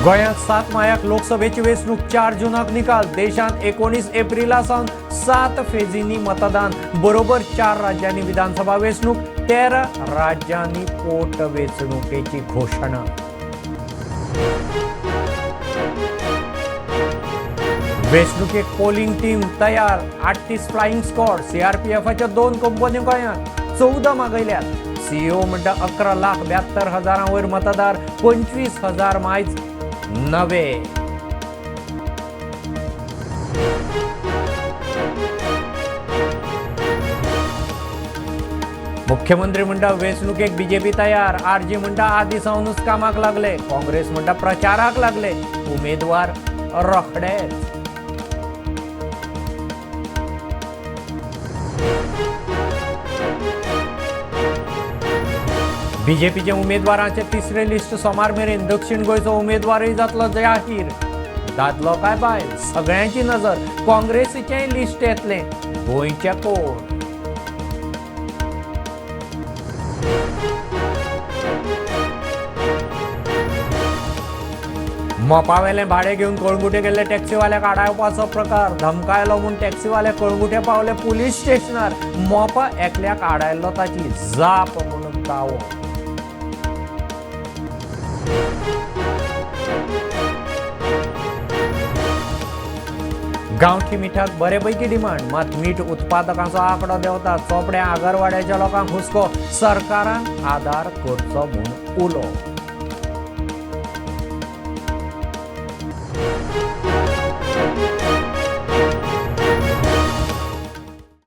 गोंयांत 7 मायाक लोकसभेची वेंचणूक, 4 जूनाक निकाल. देशांत 19 एप्रिला सावन 7 फेजींनी मतदान. बरोबर 4 राज्यांनी विधानसभा वेंचणूक, 13 राज्यांनी पोटवेंचणुकेची घोशणा. वेंचणुकेक पोलिंग टीम तयार. 38 फ्लायिंग स्क्वॉड, सीआरपीएफाच्या 2 कंपन्यो गोंयांत, 14 मागयल्यात. सीईओ म्हणटा 11,72,000 वयर मतदार, 25,000 मायज नवे. मुख्यमंत्री म्हणटा वेंचणुकेक बीजेपी तयार. आरजी म्हणटा आदी सावनूच कामाक लागले. काँग्रेस म्हणटा प्रचाराक लागले, उमेदवार रोखडेच. बीजेपीचे उमेदवारांचे तिसरे लिस्ट सोमार मेरेन. दक्षिण गोंयचो उमेदवारय जातलो जाहीर. दादलो काय बायल सगळ्यांची नजर. काँग्रेसीचेंय लिस्ट येतलें. गोंयचे कोण? मोपावेलें भाडें घेवन कळंगुटे गेल्ले टॅक्सीवाल्याक आडावपाचो प्रकार. धमकायलो म्हूण टॅक्सीवाले कळंगुटे पावले पुलीस स्टेशनार. मोपा एकल्याक आडायल्लो ताची जाप म्हणून दावो. गांवठी मिठाक बरेपैकी डिमांड, मात मीठ उत्पादकांचो आंकडो देंवता. चोपड्या आगरवाड्याच्या लोकांक हुस्को, सरकारान आदार करचो म्हूण उलो.